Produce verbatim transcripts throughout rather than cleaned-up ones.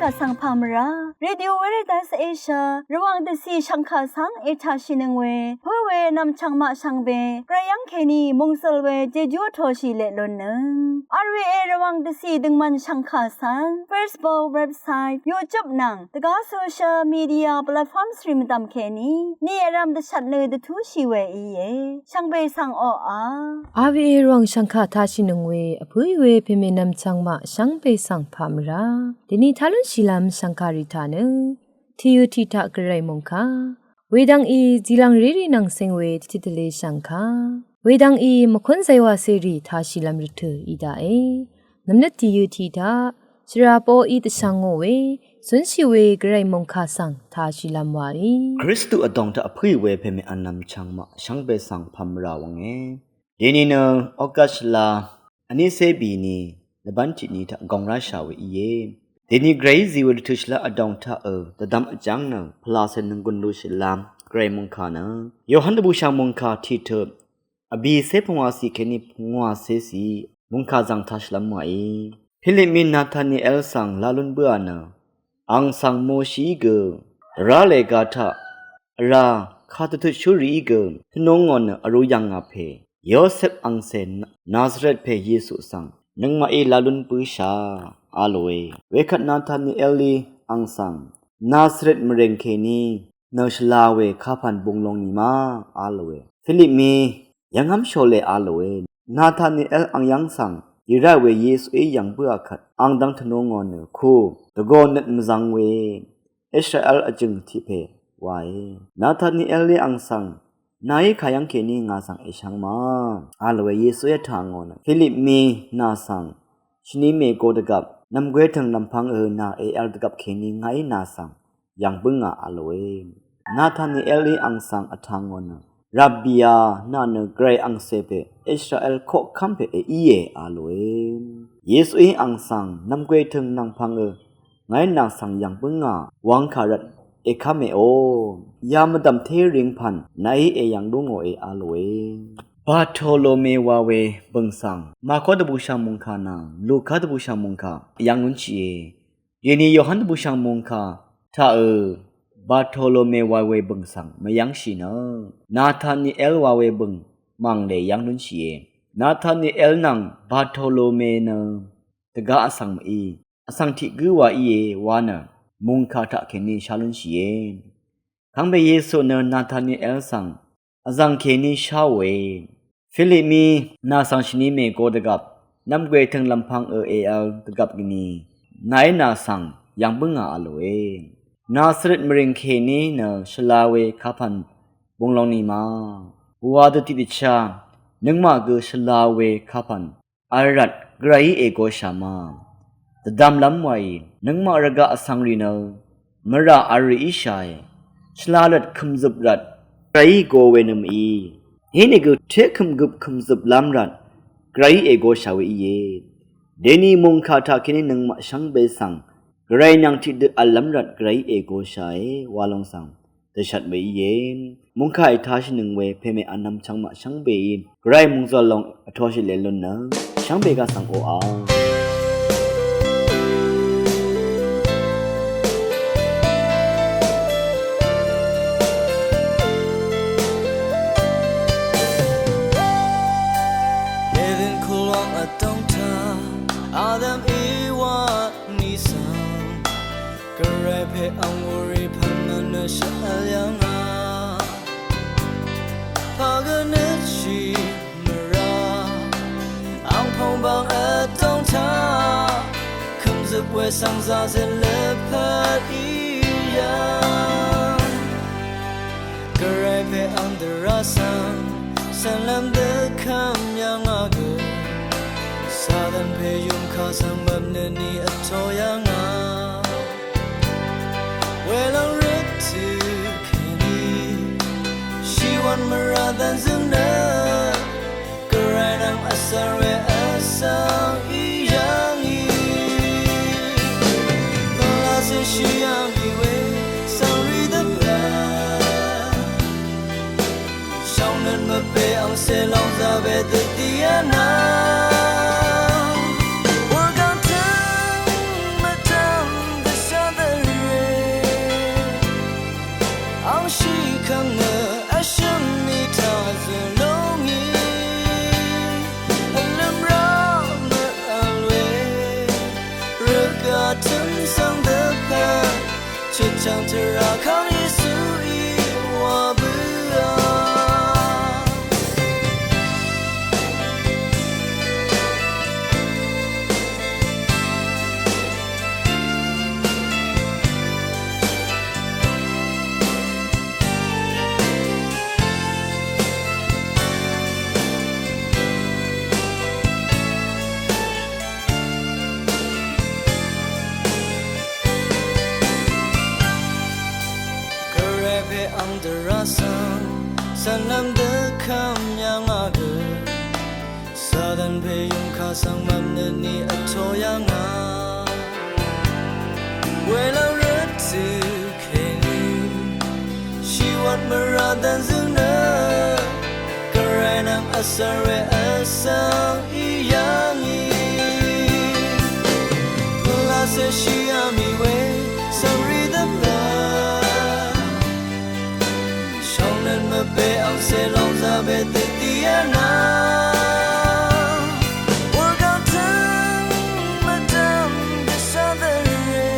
Vsvng pà mvrá Radio Veritas Asia Rvwàng dvcì shv̀ngkà svng ètàshìnøng we pǿ we nv̀mchv̀ng maq shvngbe gvray yv́ng kèní mòngsøl we jejú vtōshì leq lunnøng. R V A Rvwàng dvcì døngmvn shv̀ngkà svng Facebook, website, YouTube nvng dvgá social media platform svri mvdv̀m kèní ni vrv̄m dvshvt nø dvtúshì we íe. Shvngbe svng oqà. R V A Rvwàng shv̀ngkà tashìnøng we vpǿì we pèmè nv̀mchv̀ng maq shvngbe svng pà mvrá dèni tá lúnshìlv́m shv̀ngkà rì taq nø tìyø tiq taq gvray mòngkà wedvng í zìlv̀ng rérì nvng seng we tiqtiq tvlē shv̀ngkà wedvng í mvkún zaywa cèrì tashìlv́m rvtø̀ í daqe. Nv̀mnøt tìyø tiq taq shvrà poqí dvshvng ngò we zúnshì we gvray mòngkà svng tashìlv́m waí. Kristu vdòng taq vpǿì we pèmè vnv̀mchv̀ng maq shvngbe svng pà mvrá wvnge. Dèni nø August shvla vnícé bìni lvbán tiqni taq gòng ráshà we íe. Dèni gvrayí zì we rvtø̀ shvlá vdòng taqø dvdvm vjáng nø pvlacè nònggùn lushìlv́m gvray mòngkà nø Yohan dvbùshv̀ng mòngkà tiqtø vbìcé pungwàcì kèní pungwàcécì mòngkà zvng tashìlv́m wàí. Philip mí Nathaniel svng lá lún bǿà nø ang svng Moshií gø dvrá lèga taq vrá kàdvtutshú rìí gø tvnù ngò nø vrū yv̀ngà pè Yosep angcè Na- Nazaret pè Yesu svng nøngmaqí lá lún bǿshà a lòe. Wekvt Nathanielí ang svng Nazaret mvrèng kèní nø shvla we kapv̀n bung long nì ma a lòe. Philip mí yv́nghv́m shòle a lòe. Nathaniel ang yv́ng svng dì rá we Yesuí yv̀ng bǿà kvt ang dv́ng tvnù ngò nø ku dvgò nøt mvzvng we Israel vjø̀ng tiq pè wae. Nathanielí ang svng nàí kà yv́ng kèní ngà svng èshvng ma a lòe. Yesuí vtà ngò nø Philip mí nà svng shvni mègo dvgvp nv̀mgwè tø̀ng lv̀mpvng ø nà èvl dvgvp kèní ngàí nà svng yv̀ng bǿngà a lòe. Nathanielí ang svng vtà ngò nø Rabbi a, nà nø gvray angcè pè Israel koqkv́m pè èíe a lòe. Yesuí ang svng nv̀mgwè tø̀ng nv̀mpvng ø ngàí nà svng yv̀ng bǿngà wvng kà rvt èkv́mèò. Ya mvdv̀m té ring pv̀n nàí èyv̀ng lú ngòe a lòe. Bartolome wa we bø̀ng svng Màkó dvbùshv̀ng mòngkà nvng Luka dvbùshv̀ng mòngkà yv̀ng lúnshìe. Dèni Yohan dvbùshv̀ng mòngkà taqø Bartolome wa we bø̀ng svng mvyv́ngshì nø Nathaniel wa we bø̀ng mv̀nglè yv́ng lúnshìe. Nathaniel nvng Bartolome nø dvgá vsvng mví vsvng tiq gǿ wa íe wa nø mòngkà taq kèní shá lúnshìe. Kangpe Yesu nø Nathaniel svng vzv̀ng kèní sháòe. Philip mí nà svng shvni mègo dvgvp nv̀mgwè tø̀ng lv̀mpvng ø èvl dvgvp gvni nàí nà svng yv̀ng bǿngà a lòe. Nazaret mvrìng kèní nø shvla we kapv̀n bung long nì ma wa dø tiqdvchá nøngmaq gø shvla we kapv̀n vl rvt gvrayí ègoshà ma. Dvdvmlv́m wàí nøngmaq rvgaq vsvng rì nø mvrà vl rì íshàe. Shvlalvt kø̀mzøp rvt gvrayí go we nø mví. Inìgø té kø̀mgøp kø̀mzøplv́m rvt gvrayí ègoshà we íe. Dèni mòngkà taq kèní nøngmaq shvngbe svng gvray nvng tiqdø vllv́m rvt gvrayí ègoshàe wa lòng svng dvshvt we íe. Mungkà ètāshìnøng we pèmè vnvm chvngmaq shvngbeí gvray mungzøl long vtōshì lelun nø shvngbe gaq svng oqà. Eden kulwang vdòng taq Adam Ewa ni svng gvray pè ang wuri pv̀n mvnø shvl yv̀ngà. Pagvnøtshì mvrà ang pòngbang vdòng taq kø̀mzøp we svng zazøt lvpat í yv̀ng. Gvray pè ang dvrá svng cv̀nlv́m dvkvm yv̀ngà gø Satan pè yùmkà svng mvpnø ni vtō yv̀ngà. Welòng røt tø kèní shìwv̀n mvrà dv̀nzø̀ng nø gvray nvng vsvr we vsvng í yv̀ngì. Pvlacè shì yv̀ngì we svng rì dvpvt shvngnøt mvpè angcè lòng zaqbe dvdì vnvm. Wurgvng tøng mvtvng dvshà Chøtchang tvrà kang Yesuí wa bǿà. Gvray pè ang dvrá svng cv̀nvm dvkvm yv̀ngà gø, Satan pè yungkà svng mvpnøt ni vtō yv̀ngà. Welv́ng rvt tø kèní shìwvt mvrà dv̀nzøng nø Gvray nvng vsvng we vsvng í yv̀ngì. Pvlacè shìá mì we svngrì dvpvt shóngnøt mvpè angcè lóngzà pè dø dìá nà. Wurgvp tø̀ng mvdv̀m dvshà dvre.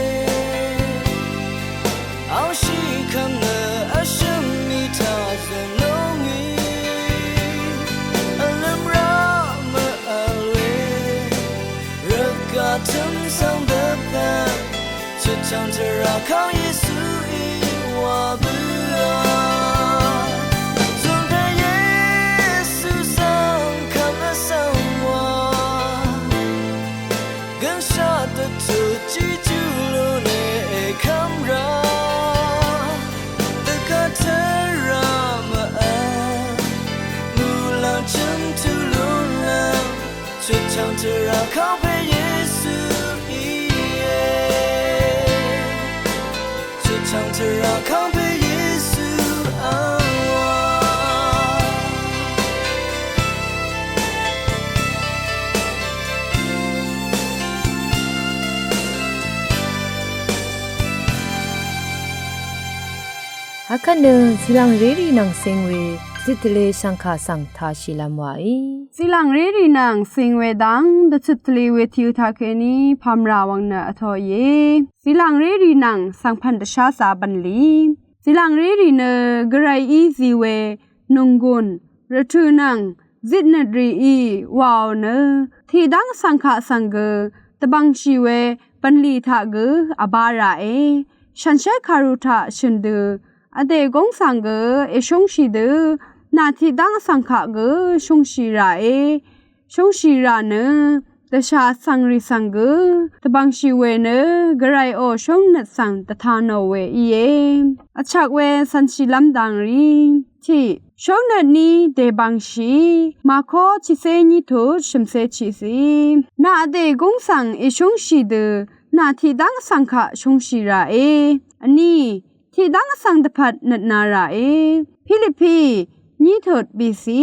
Angshì kvmnø vshø̀m mì taq zø̀nlúngì. Vlø̀m rá mvvl we rvgaq tø̀m svng dvpvt chøtchv̀ng tvrà kang Yesuí wa bǿà. Zùn pè Yesu svng kvm vsvng wa gønshaq dvtut jijú lún èkvm rá. Dvgvt tvrà mvvl muqlàng chø̀m tut lún lv́m chøtchv̀ng tvrà kang pè Yesu íe. Chøtchv̀ng tvrà kang pè Yesu ang wa. Akvt nø zìlàng rérì nvng cing we dvcøt tvlē shv̀ngkà svng tāshìlv́m wàí. Zìlàng rérì nvng cing we dang dvcøt tvlē we tìø taqkèní pàmvrà wvng nø vtōìe. Zìlàng rérì nvng svngpv̀n dvsházā bv̀nlì. Zìlàng rérì nø Gvrayí zì we nònggùn rvtø̀ nvng zitnøt rìí wàò nø tiqdv́ng vsvng kaq svng gø dvbv̀ngshì we bv̀nlì taq gø vbā ràe. Shànshér kàru taq shø̀n dø vdè gúng svng gø èshúngshì dø nà tiqdv́ng vsvng kaq gø shúngshì ràe. Shúngshì rà nø dvshà vsvngrì svng gø dvbv̀ngshì we nø Gvrayò shóngnøt svng dvtā nò we íe. Vchvk we cv̄nshìlv́m dang rì tiq shóngnøt ní dèbv̀ngshì. Màkó tiqcé nyí tut shø̀mcé chiqcì. Nà vdè gúng svng èshúngshì dø nà tiqdv́ng vsvng kaq shúngshì ràe. Vní tiqdv́ng vsvng dvpvt nøtnā ràe. Pilipi nyí tut bìcì.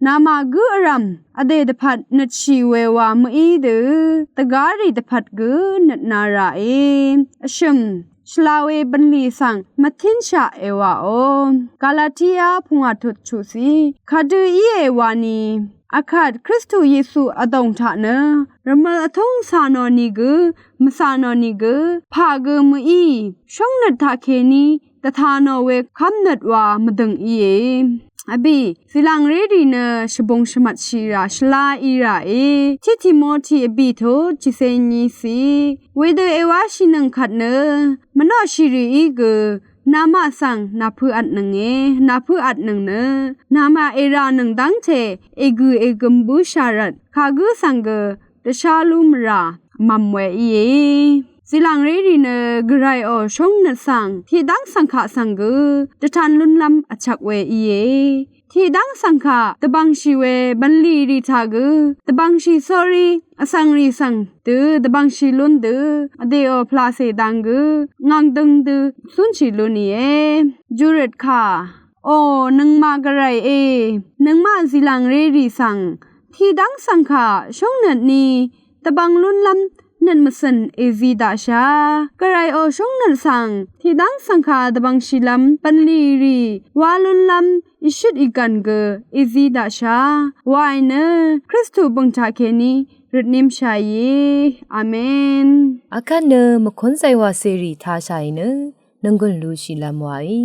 Nàmaq gǿ vrv̀m vdè dvpvt nøtshì we wa mø̀í dø dvgá rì dvpvt gø nøtnā ràe. Vshø̀m shvla we bv̀nlì svng mvtínshaq èwàò. Galatia pungwà tut chuqcì. Kadø íe wani akvt Kristu Yesu vdòng taq nø rvmøl vtúng cà nò nìgø mvcà nò nìgø pà gø mø̀í shóngnøt taqkèní dvtā nò we kv́mnøt wa mvdø̀ng íe. Vbì zìlàng rérì nø shvbung shvmvtshì rà shvlá í ràe. Tiq Timoti vbì tut tiqcé nyícì. Wedø èwáshìnøng kvt nø mvnoqshì rìí gø namaq svng nàpø̄ vtnønge. Nàpø̄ vtnøng nø namaq èrànøng dv́ngte ègø̀ ègøm bǿshà rvt kagǿ svng gø dvshá lú mvrà vmv̀m we íe. Zìlàng rérì nø Gvrayò shóngnøt svng tiqdv́ng svng kaq svng gø dvtan lúnlv́m vchvk we íe. Tiqdv́ng svng kaq dvbv̀ngshì we bv̀nlì rì taq gø dvbv̀ngshì sórí vsvng rì svng dø dvbv̀ngshì lún dø vdèò pvlacè dang gø ngv̀ng døng dø cúnshì lún íe. Jurøt kà Ò nøngmaq Gvrayé, nøngmaq zìlàng rérì svng tiqdv́ng svng kaq shóngnøt ní dvbvng lúnlv́m nøt mvcø̀n èzi daqshà. Gvrayò shóngnøt svng tiqdv́ng svng kaq dvbvngshìlv́m bv̀nlì rì wá lúnlv́m ìshøt ìgv̀n gø èzi daqshà. Waì nø Kristu bø̀ng taqkèní røtnímshàìe. Amen. Akvt nø mvkúnzay wàcèrì tāshàì nø nònggùn lúshìlv́m wàí.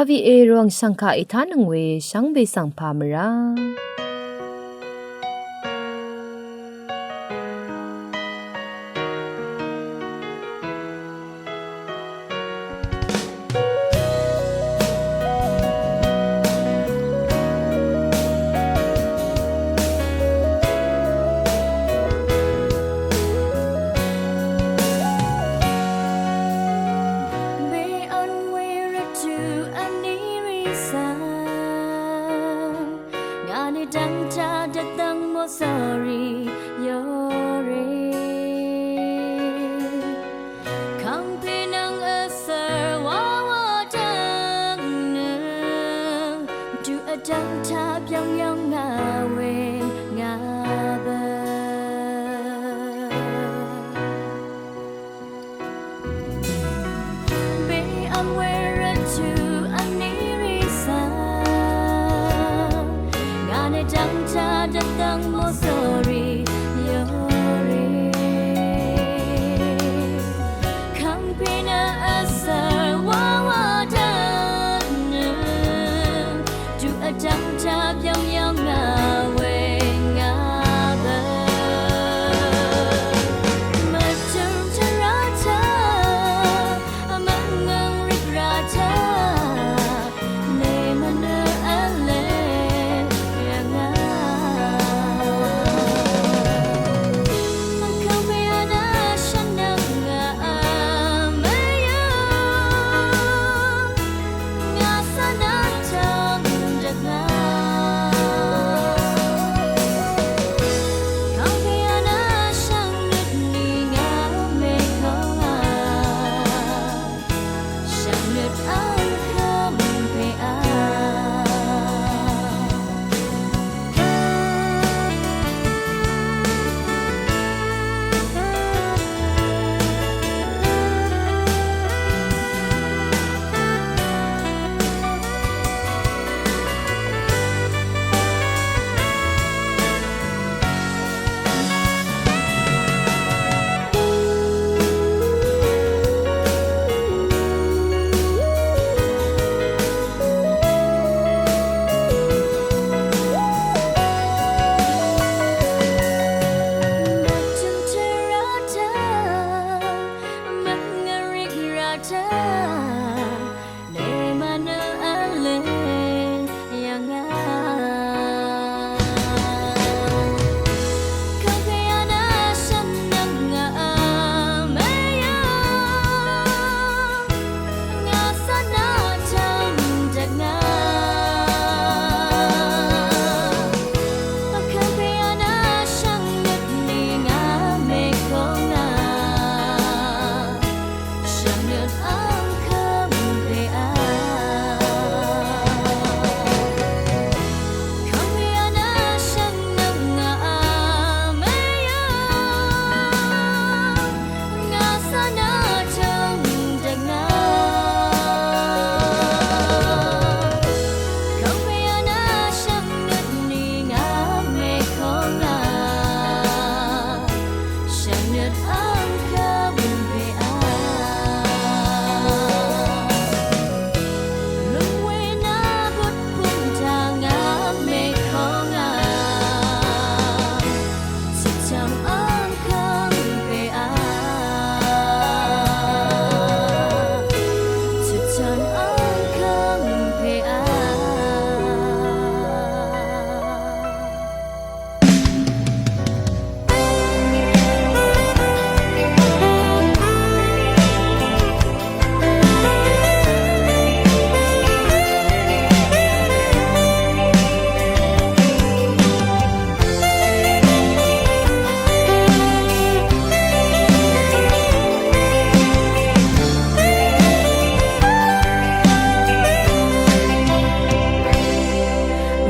R V A Rvwàng shv̀ngkà ètánøng we shvngbe svng pà mvrá. Bē v̄n we rvtú vní rì svng ngà nø dv́ngtaq dvdv́ng mòsórí yore. Kàngpè nvng vsvr wawa dvng nø, tuq vdv́ngtaq byv́ng yv́ng ngà we ngà bø. Bē v̄n we rvtú vní rì svng ngà nø dv́ngtaq dvdv́ng mòsórí yore. Kàngpè nø vsvr wawa dvng nø, tuq vdv́ngtaq byv́ng yv́ng ngà we ngà bø. Mvtø̀m tvrà taq mvngvng rìgrà taq, lèmvnø v̄le yv̀ngà. Mvkvm pè v̄n vshv̀n nø ngà vmvyø, ngà sv̀n vtv́ng dvgà. Kàngpè v̄n vshv̀n nø tní ngà mèkv́ng ngà. Shvngøt v́m kv́m pè á.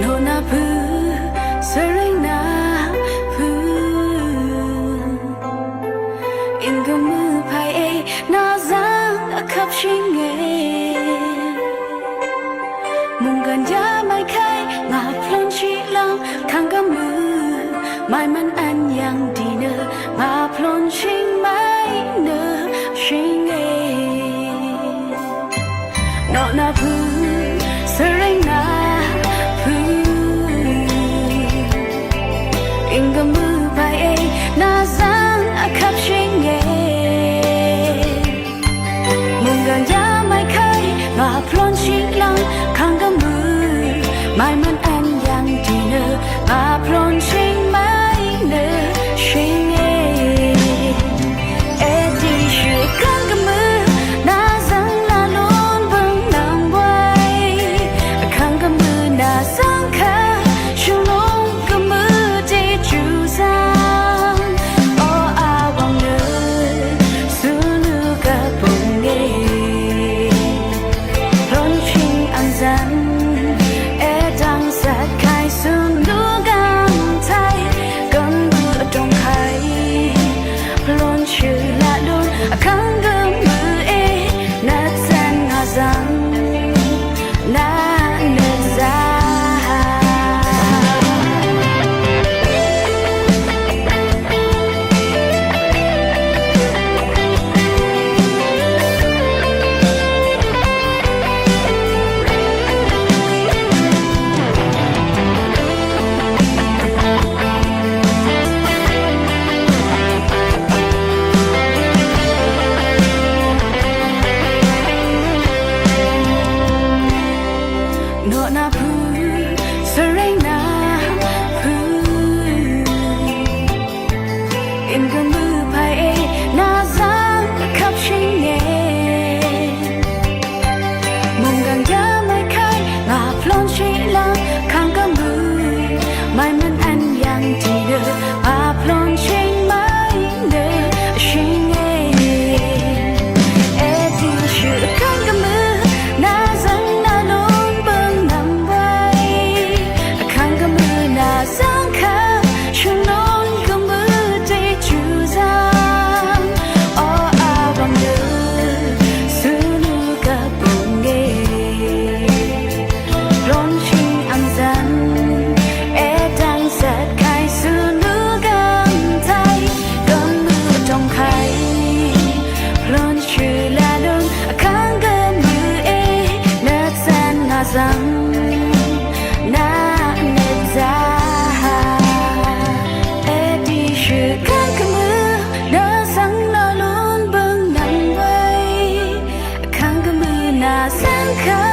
Nona pø̄, sering na pø̄. Ingø mø pai e, na zang a kap shing e. Munggan ya mai kai, nga plon shi lang, kang gø mø. Mai man an yang di nø, nga plon shing mai nø, shing e. Nà pø̄, svreng nà pø̄. Ing gvmø̄ pàe, nà zvng vkvp shìnge. Munggan ya mai kai, ngà plon shìlvng, kang gvmø̄, mai mvn an yang dinø, ngà plon shìng mai nø shìnge. Edi shø kang gvmø̄, nà zvng la lon bøng nvng wai. Kang gvmø̄ nà zvng ka, shønung gvmø̄ de ju zvng. O awang nø, sulu ka bøng e. Plon shìng ang zvng, edang sat kai sulu gvng tai, gvmø̄ adong kai. Plon shø la lon, kang gvmø̄ e, nà zvng ngà zvng, nà nø za. Noq nà pø̄, svreng nà pø̄. Ing gvmø̄ pàe, nà zvng vkvp shìnge. Munggan ya mai kai, ngà plon shìlvng, kang gvmø̄, mai mvn an yang dinø, ngà plon shìng mai nø shìnge. Edi shø kang gvmø̄, nà zvng la lon bøng nvng wai. Kang gvmø̄ nà zvng ka, shønung gvmø̄ de ju zvng. O awang nø, sulu ka bøng e. Plon shìng ang zvng, edang sat kai sulu gvng tai, gvmø̄ adong kai. Plon shø la lon, kang gvmø̄ e, nà zvng ngà zvng, nà nø za. Edi shø kang gvmø̄, nà zvng la lon bøng nvng wai. Kang gvmø̄ nà zvng ka,